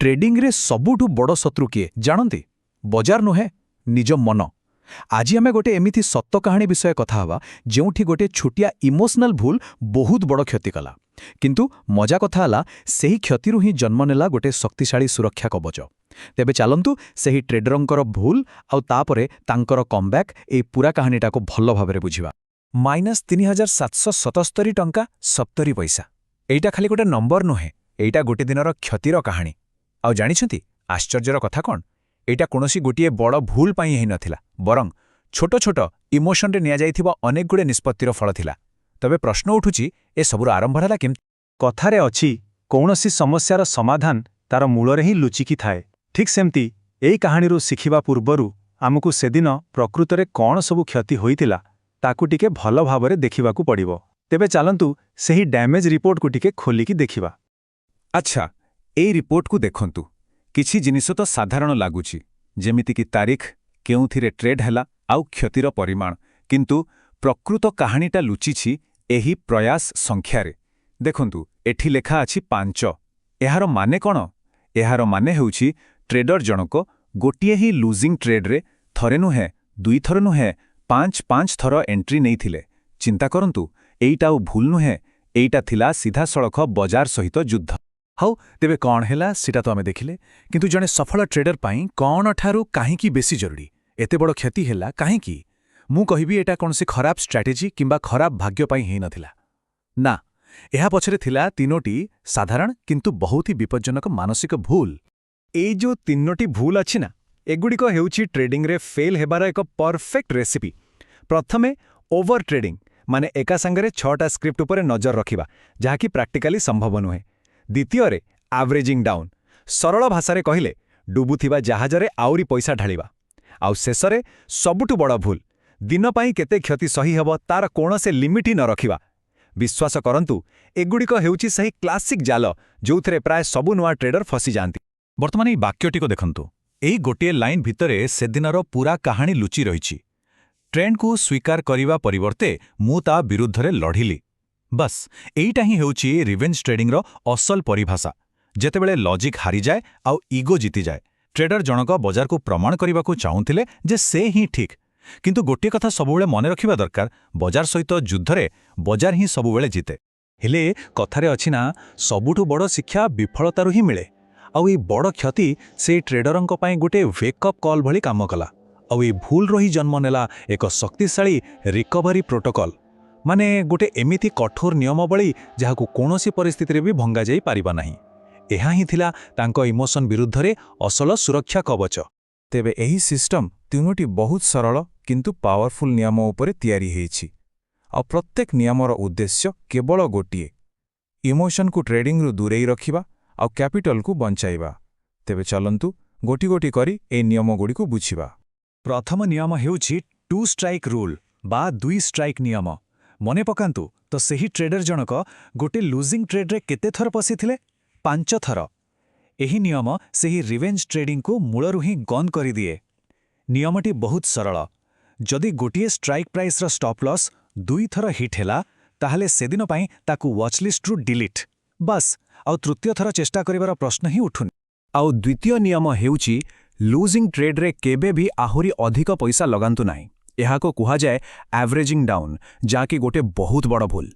ଟ୍ରେଡିଂରେ ସବୁଠୁ ବଡ଼ ଶତ୍ରୁ କିଏ ଜାଣନ୍ତି? ବଜାର ନୁହେଁ, ନିଜ ମନ। ଆଜି ଆମେ ଗୋଟେ ଏମିତି ସତ କାହାଣୀ ବିଷୟ କଥା ହେବା, ଯେଉଁଠି ଗୋଟେ ଛୋଟିଆ ଇମୋସନାଲ ଭୁଲ ବହୁତ ବଡ଼ କ୍ଷତି କଲା। କିନ୍ତୁ ମଜା କଥା ହେଲା, ସେହି କ୍ଷତିରୁ ହିଁ ଜନ୍ମ ନେଲା ଗୋଟେ ଶକ୍ତିଶାଳୀ ସୁରକ୍ଷା କବଚ। ତେବେ ଚାଲନ୍ତୁ, ସେହି ଟ୍ରେଡରଙ୍କର ଭୁଲ ଆଉ ତାପରେ ତାଙ୍କର କମ୍ବ୍ୟାକ୍, ଏଇ ପୁରା କାହାଣୀଟାକୁ ଭଲ ଭାବରେ ବୁଝିବା। -3777 ଟଙ୍କା 70 ପଇସା। ଏଇଟା ଖାଲି ଗୋଟେ ନମ୍ବର ନୁହେଁ, ଏଇଟା ଗୋଟେ ଦିନର କ୍ଷତିର କାହାଣୀ। ଆଉ ଜାଣିଛନ୍ତି ଆଶ୍ଚର୍ଯ୍ୟର କଥା କ'ଣ? ଏଇଟା କୌଣସି ଗୋଟିଏ ବଡ଼ ଭୁଲ ପାଇଁ ହେଇନଥିଲା, ବରଂ ଛୋଟ ଛୋଟ ଇମୋସନରେ ନିଆଯାଇଥିବା ଅନେକ ଗୁଡ଼ିଏ ନିଷ୍ପତ୍ତିର ଫଳ ଥିଲା। ତେବେ ପ୍ରଶ୍ନ ଉଠୁଛି, ଏସବୁର ଆରମ୍ଭ ହେଲା କେମିତି? କଥାରେ ଅଛି, କୌଣସି ସମସ୍ୟାର ସମାଧାନ ତାର ମୂଳରେ ହିଁ ଲୁଚିକି ଥାଏ। ଠିକ୍ ସେମିତି ଏଇ କାହାଣୀରୁ ଶିଖିବା ପୂର୍ବରୁ ଆମକୁ ସେଦିନ ପ୍ରକୃତରେ କ'ଣ ସବୁ କ୍ଷତି ହୋଇଥିଲା, ତାକୁ ଟିକେ ଭଲ ଭାବରେ ଦେଖିବାକୁ ପଡ଼ିବ। ତେବେ ଚାଲନ୍ତୁ, ସେହି ଡ୍ୟାମେଜ୍ ରିପୋର୍ଟକୁ ଟିକେ ଖୋଲିକି ଦେଖିବା। ଆଚ୍ଛା, ଏଇ ରିପୋର୍ଟକୁ ଦେଖନ୍ତୁ। କିଛି ଜିନିଷ ତ ସାଧାରଣ ଲାଗୁଛି, ଯେମିତିକି ତାରିଖ, କେଉଁଥିରେ ଟ୍ରେଡ୍ ହେଲା ଆଉ କ୍ଷତିର ପରିମାଣ। କିନ୍ତୁ ପ୍ରକୃତ କାହାଣୀଟା ଲୁଚିଛି ଏହି ପ୍ରୟାସ ସଂଖ୍ୟାରେ। ଦେଖନ୍ତୁ, ଏଠି ଲେଖା ଅଛି 5। ଏହାର ମାନେ କ'ଣ? ଏହାର ମାନେ ହେଉଛି ଟ୍ରେଡର ଜଣକ ଗୋଟିଏ ହିଁ ଲୁଜିଂ ଟ୍ରେଡ୍ରେ ଥରେ ନୁହେଁ, ଦୁଇଥର ନୁହେଁ, ପାଞ୍ଚ ପାଞ୍ଚ ଥର ଏଣ୍ଟ୍ରି ନେଇଥିଲେ। ଚିନ୍ତା କରନ୍ତୁ, ଏଇଟା ଆଉ ଭୁଲ ନୁହେଁ, ଏଇଟା ଥିଲା ସିଧାସଳଖ ବଜାର ସହିତ ଯୁଦ୍ଧ। ହଉ, ତେବେ କ'ଣ ହେଲା ସେଟା ତ ଆମେ ଦେଖିଲେ। କିନ୍ତୁ ଜଣେ ସଫଳ ଟ୍ରେଡର ପାଇଁ କ'ଣ ଠାରୁ କାହିଁକି ବେଶୀ ଜରୁରୀ? ଏତେ ବଡ଼ କ୍ଷତି ହେଲା କାହିଁକି? ମୁଁ କହିବି, ଏଟା କୌଣସି ଖରାପ ଷ୍ଟ୍ରାଟେଜି କିମ୍ବା ଖରାପ ଭାଗ୍ୟ ପାଇଁ ହେଇନଥିଲା। ନା, ଏହା ପଛରେ ଥିଲା ତିନୋଟି ସାଧାରଣ କିନ୍ତୁ ବହୁତ ହି ବିପଜ୍ଜନକ ମାନସିକ ଭୁଲ। ଏଇ ଯୋଉ ତିନୋଟି ଭୁଲ ଅଛି ନା, ଏଗୁଡ଼ିକ ହେଉଛି ଟ୍ରେଡିଂରେ ଫେଲ୍ ହେବାର ଏକ ପରଫେକ୍ଟ ରେସିପି। ପ୍ରଥମେ, ଓଭର ଟ୍ରେଡିଂ, ମାନେ ଏକା ସାଙ୍ଗରେ 6ଟା ସ୍କ୍ରିପ୍ଟ ଉପରେ ନଜର ରଖିବା, ଯାହାକି ପ୍ରାକ୍ଟିକାଲି ସମ୍ଭବ ନୁହେଁ। ଦ୍ୱିତୀୟରେ, ଆଭରେଜିଂ ଡାଉନ୍, ସରଳ ଭାଷାରେ କହିଲେ ଡୁବୁଥିବା ଜାହାଜରେ ଆହୁରି ପଇସା ଢାଳିବା। ଆଉ ଶେଷରେ ସବୁଠୁ ବଡ଼ ଭୁଲ, ଦିନ ପାଇଁ କେତେ କ୍ଷତି ସହି ହେବ ତାର କୌଣସି ଲିମିଟ୍ ହିଁ ନ ରଖିବା। ବିଶ୍ୱାସ କରନ୍ତୁ, ଏଗୁଡ଼ିକ ହେଉଛି ସେହି କ୍ଲାସିକ୍ ଜାଲ, ଯେଉଁଥିରେ ପ୍ରାୟ ସବୁ ନୂଆ ଟ୍ରେଡର ଫସିଯାଆନ୍ତି। ବର୍ତ୍ତମାନ ଏଇ ବାକ୍ୟଟିକୁ ଦେଖନ୍ତୁ। ଏଇ ଗୋଟିଏ ଲାଇନ୍ ଭିତରେ ସେଦିନର ପୁରା କାହାଣୀ ଲୁଚି ରହିଛି। ଟ୍ରେଣ୍ଡକୁ ସ୍ୱୀକାର କରିବା ପରିବର୍ତ୍ତେ ମୁଁ ତା ବିରୁଦ୍ଧରେ ଲଢ଼ିଲି। ବାସ୍, ଏଇଟା ହିଁ ହେଉଛି ରିଭେଞ୍ଜ ଟ୍ରେଡିଂର ଅସଲ ପରିଭାଷା, ଯେତେବେଳେ ଲଜିକ୍ ହାରିଯାଏ ଆଉ ଇଗୋ ଜିତିଯାଏ। ଟ୍ରେଡର ଜଣକ ବଜାରକୁ ପ୍ରମାଣ କରିବାକୁ ଚାହୁଁଥିଲେ ଯେ ସେ ହିଁ ଠିକ୍। କିନ୍ତୁ ଗୋଟିଏ କଥା ସବୁବେଳେ ମନେ ରଖିବା ଦରକାର, ବଜାର ସହିତ ଯୁଦ୍ଧରେ ବଜାର ହିଁ ସବୁବେଳେ ଜିତେ। ହେଲେ କଥାରେ ଅଛି ନା, ସବୁଠୁ ବଡ଼ ଶିକ୍ଷା ବିଫଳତାରୁ ହିଁ ମିଳେ। ଆଉ ଏଇ ବଡ଼ କ୍ଷତି ସେଇ ଟ୍ରେଡରଙ୍କ ପାଇଁ ଗୋଟେ ୱେକଅପ୍ କଲ୍ ଭଳି କାମ କଲା। ଆଉ ଏଇ ଭୁଲରୁ ହିଁ ଜନ୍ମ ନେଲା ଏକ ଶକ୍ତିଶାଳୀ ରିକଭରି ପ୍ରୋଟୋକଲ୍, ମାନେ ଗୋଟେ ଏମିତି କଠୋର ନିୟମାବଳୀ, ଯାହାକୁ କୌଣସି ପରିସ୍ଥିତିରେ ବି ଭଙ୍ଗାଯାଇ ପାରିବ ନାହିଁ। ଏହା ହିଁ ଥିଲା ତାଙ୍କ ଇମୋସନ୍ ବିରୁଦ୍ଧରେ ଅସଲ ସୁରକ୍ଷା କବଚ। ତେବେ ଏହି ସିଷ୍ଟମ ତିନୋଟି ବହୁତ ସରଳ କିନ୍ତୁ ପାୱାରଫୁଲ୍ ନିୟମ ଉପରେ ତିଆରି ହେଇଛି। ଆଉ ପ୍ରତ୍ୟେକ ନିୟମର ଉଦ୍ଦେଶ୍ୟ କେବଳ ଗୋଟିଏ, ଇମୋସନକୁ ଟ୍ରେଡିଂରୁ ଦୂରେଇ ରଖିବା ଆଉ କ୍ୟାପିଟାଲକୁ ବଞ୍ଚାଇବା। ତେବେ ଚାଲନ୍ତୁ, ଗୋଟି ଗୋଟି କରି ଏହି ନିୟମଗୁଡ଼ିକୁ ବୁଝିବା। ପ୍ରଥମ ନିୟମ ହେଉଛି ଟୁ ଷ୍ଟ୍ରାଇକ୍ ରୁଲ୍ ବା ଦୁଇ ଷ୍ଟ୍ରାଇକ୍ ନିୟମ। ମନେ ପକାନ୍ତୁ ତ, ସେହି ଟ୍ରେଡର ଜଣକ ଗୋଟେ ଲୁଜିଂ ଟ୍ରେଡ୍ରେ କେତେ ଥର ପଶିଥିଲେ? 5 ଥର। ଏହି ନିୟମ ସେହି ରିଭେଞ୍ଜ ଟ୍ରେଡିଂକୁ ମୂଳରୁ ହିଁ ବନ୍ଦ କରିଦିଏ। ନିୟମଟି ବହୁତ ସରଳ। ଯଦି ଗୋଟିଏ ଷ୍ଟ୍ରାଇକ୍ ପ୍ରାଇସ୍ର ଷ୍ଟପ୍ ଲସ୍ ଦୁଇଥର ହିଟ୍ ହେଲା, ତାହେଲେ ସେଦିନ ପାଇଁ ତାକୁ ୱାଚଲିଷ୍ଟରୁ ଡିଲିଟ୍। ବାସ୍, ଆଉ ତୃତୀୟ ଥର ଚେଷ୍ଟା କରିବାର ପ୍ରଶ୍ନ ହିଁ ଉଠୁନି। ଆଉ ଦ୍ୱିତୀୟ ନିୟମ ହେଉଛି, ଲୁଜିଂ ଟ୍ରେଡ୍ରେ କେବେ ବି ଆହୁରି ଅଧିକ ପଇସା ଲଗାନ୍ତୁ ନାହିଁ। ଏହାକୁ କୁହାଯାଏ ଆଭରେଜିଂ ଡାଉନ୍, ଯାହାକି ଗୋଟେ ବହୁତ ବଡ଼ ଭୁଲ।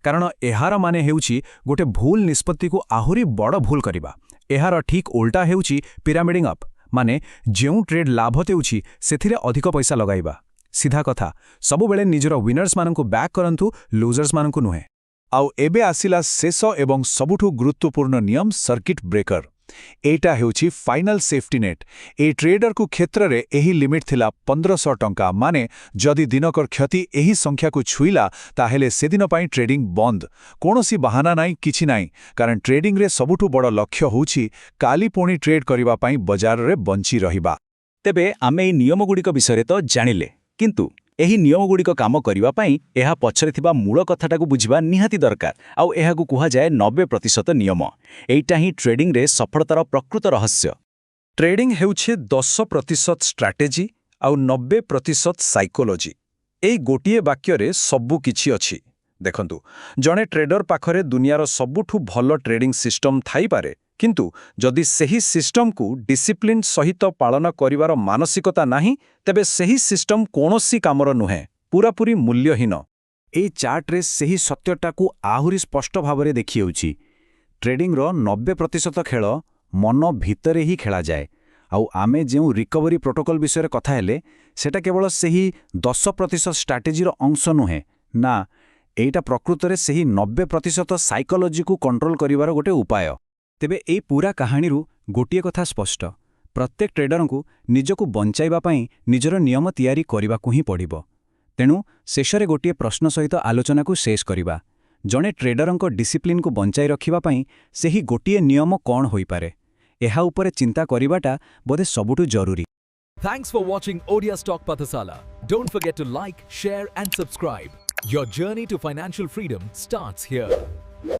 କାରଣ ଏହାର ମାନେ ହେଉଛି ଗୋଟେ ଭୁଲ ନିଷ୍ପତ୍ତିକୁ ଆହୁରି ବଡ଼ ଭୁଲ କରିବା। ଏହାର ଠିକ୍ ଓଲଟା ହେଉଛି ପିରାମିଡିଂ ଅପ୍, ମାନେ ଯେଉଁ ଟ୍ରେଡ୍ ଲାଭ ଦେଉଛି ସେଥିରେ ଅଧିକ ପଇସା ଲଗାଇବା। ସିଧା କଥା, ସବୁବେଳେ ନିଜର ୱିନର୍ସମାନଙ୍କୁ ବ୍ୟାକ୍ କରନ୍ତୁ, ଲୁଜର୍ସମାନଙ୍କୁ ନୁହେଁ। ଆଉ ଏବେ ଆସିଲା ଶେଷ ଏବଂ ସବୁଠୁ ଗୁରୁତ୍ୱପୂର୍ଣ୍ଣ ନିୟମ, ସର୍କିଟ୍ ବ୍ରେକର। ଏଇଟା ହେଉଛି ଫାଇନାଲ ସେଫ୍ଟି ନେଟ୍। ଏଇ ଟ୍ରେଡରଙ୍କ କ୍ଷେତ୍ରରେ ଏହି ଲିମିଟ୍ ଥିଲା 1500 ଟଙ୍କା। ମାନେ ଯଦି ଦିନକର କ୍ଷତି ଏହି ସଂଖ୍ୟାକୁ ଛୁଇଁଲା, ତାହେଲେ ସେଦିନ ପାଇଁ ଟ୍ରେଡିଂ ବନ୍ଦ। କୌଣସି ବାହାନା ନାହିଁ, କିଛି ନାହିଁ। କାରଣ ଟ୍ରେଡିଂରେ ସବୁଠୁ ବଡ଼ ଲକ୍ଷ୍ୟ ହେଉଛି କାଲି ପୁଣି ଟ୍ରେଡ୍ କରିବା ପାଇଁ ବଜାରରେ ବଞ୍ଚି ରହିବା। ତେବେ ଆମେ ଏହି ନିୟମଗୁଡ଼ିକ ବିଷୟରେ ତ ଜାଣିଲେ, କିନ୍ତୁ ଏହି ନିୟମଗୁଡ଼ିକ କାମ କରିବା ପାଇଁ ଏହା ପଛରେ ଥିବା ମୂଳ କଥାଟାକୁ ବୁଝିବା ନିହାତି ଦରକାର। ଆଉ ଏହାକୁ କୁହାଯାଏ 90% ନିୟମ। ଏଇଟା ହିଁ ଟ୍ରେଡିଂରେ ସଫଳତାର ପ୍ରକୃତ ରହସ୍ୟ। ଟ୍ରେଡିଂ ହେଉଛି 10% ଷ୍ଟ୍ରାଟେଜି ଆଉ 90% ସାଇକୋଲୋଜି। ଏଇ ଗୋଟିଏ ବାକ୍ୟରେ ସବୁ କିଛି ଅଛି। ଦେଖନ୍ତୁ, ଜଣେ ଟ୍ରେଡର ପାଖରେ ଦୁନିଆର ସବୁଠୁ ଭଲ ଟ୍ରେଡିଂ ସିଷ୍ଟମ ଥାଇପାରେ। କିନ୍ତୁ ଯଦି ସେହି ସିଷ୍ଟମକୁ ଡିସିପ୍ଲିନ୍ ସହିତ ପାଳନ କରିବାର ମାନସିକତା ନାହିଁ, ତେବେ ସେହି ସିଷ୍ଟମ କୌଣସି କାମର ନୁହେଁ, ପୂରାପୂରି ମୂଲ୍ୟହୀନ। ଏହି ଚାର୍ଟରେ ସେହି ସତ୍ୟଟାକୁ ଆହୁରି ସ୍ପଷ୍ଟ ଭାବରେ ଦେଖିହେଉଛି। ଟ୍ରେଡିଂର 90% ଖେଳ ମନ ଭିତରେ ହିଁ ଖେଳାଯାଏ। ଆଉ ଆମେ ଯେଉଁ ରିକଭରି ପ୍ରୋଟୋକଲ୍ ବିଷୟରେ କଥା ହେଲେ, ସେଟା କେବଳ ସେହି 10% ଷ୍ଟ୍ରାଟେଜିର ଅଂଶ ନୁହେଁ। ନା, ଏଇଟା ପ୍ରକୃତରେ ସେହି 90% ସାଇକୋଲୋଜିକୁ କଣ୍ଟ୍ରୋଲ କରିବାର ଗୋଟେ ଉପାୟ। ତେବେ ଏଇ ପୂରା କାହାଣୀରୁ ଗୋଟିଏ କଥା ସ୍ପଷ୍ଟ, ପ୍ରତ୍ୟେକ ଟ୍ରେଡରଙ୍କୁ ନିଜକୁ ବଞ୍ଚାଇବା ପାଇଁ ନିଜର ନିୟମ ତିଆରି କରିବାକୁ ହିଁ ପଡ଼ିବ। ତେଣୁ ଶେଷରେ ଗୋଟିଏ ପ୍ରଶ୍ନ ସହିତ ଆଲୋଚନାକୁ ଶେଷ କରିବା। ଜଣେ ଟ୍ରେଡରଙ୍କ ଡିସିପ୍ଲିନକୁ ବଞ୍ଚାଇ ରଖିବା ପାଇଁ ସେହି ଗୋଟିଏ ନିୟମ କ'ଣ ହୋଇପାରେ? ଏହା ଉପରେ ଚିନ୍ତା କରିବାଟା ବୋଧେ ସବୁଠୁ ଜରୁରୀ। Thanks for watching Odia Stock Pathasala. Don't forget to like, share and subscribe. Your journey to financial freedom starts here.